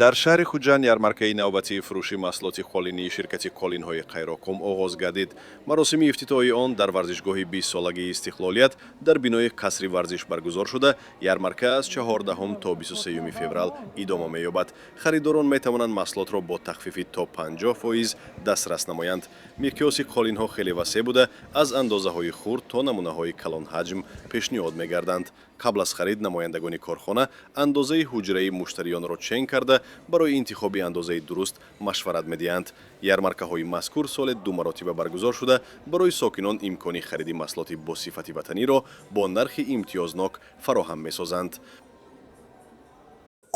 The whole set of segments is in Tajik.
Дар шаҳри Хуҷанд ярмаркаи навбатии фурӯши маҳсулоти қолинии ширкати Қолинҳои Қайроқум оғоз гардид. Маросими ифтитоҳи он дар варзишгоҳи 20-солагии истиқлолият дар бинои қасри варзиш баргузор шуда, ярмарка аз 14-ум то 23 феврал идома меёбад. Харидорон метавонанд маҳсулотро бо тахфифи то 50% дастрас намоянд. Миқёси қолинҳо хеле васеъ буда, аз андозаҳои хурд то намунаҳои калонҳаҷм пешниҳод мегарданд. Қабл аз харид намояндагони корхона андозаи ҳуҷраи муштариёнро чен карда, барои интихоби андозаи дуруст машварат медиҳанд. Ярмаркаҳои мазкур соли ду маротиба баргузор шуда, барои сокинон имкони хариди маҳсулоти босифати ватаниро бо нархи имтиёзнок фароҳам месозанд.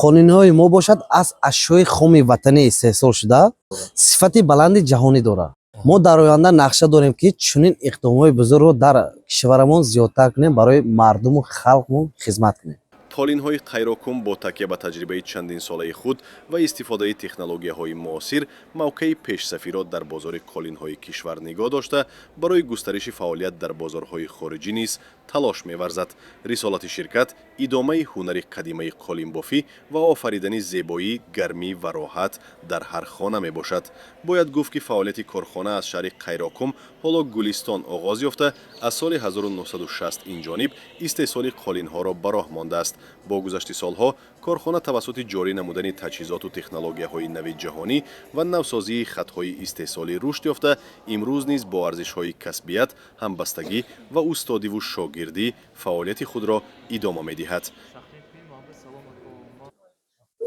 Қолинҳои мо бошад, аз ашёи хоми ватанӣ истеҳсол шуда, сифати баланди ҷаҳонӣ дорад. Мо дар оянда нақша дорем, ки чунин иқдомҳои бузургро дар кишварамон зиёдтар кунем, барои мардуму халқмон хизмат кунем. Қолинҳои Қайроқум бо такя ба таҷрибаи чандинсолаи худ ва истифодаи технологияҳои муосир мавқеи пешсафиро дар бозори қолинҳои кишвар нигоҳ дошта, барои густариши фаъолият дар бозорҳои хориҷӣ низ талош меварзад. Рисолати ширкат идомаи ҳунари қадимаи қолинбофӣ ва офаридани зебоӣ, гармӣ ва роҳат дар ҳар хона мебошад. Бояд гуфт, ки фаъолияти корхона аз шаҳри Қайроқум, ҳоло Гулистон, оғоз ёфта, аз соли 1960 инҷониб истеҳсоли қолинҳоро ба роҳ мондааст. Бо гузашти солҳо корхона тавассути ҷорӣ намудани таҷҳизоту технологияҳои нави ҷаҳонӣ ва навсозии хатҳои истеҳсолӣ рушд ёфта, имрӯз низ бо арзишҳои касбият, ҳамбастагӣ ва устодиву шогирдӣ фаъолияти худро идома медиҳад.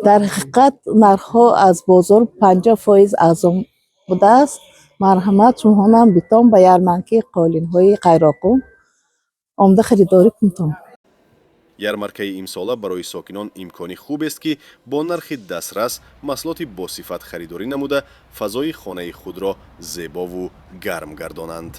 Дар ҳақиқат, нархҳо аз бозор 50% арзон будааст. Марҳамат, шумоҳонам битон ба ярмаркаи қолинҳои Қайроқум омда харидорӣ кунтон. Ярмаркаи имсола барои сокинон имкони хубест, ки бо нархи дастрас маҳсулоти босифат харидорӣ намуда, фазои хонаи худро зебову гарм гардонанд.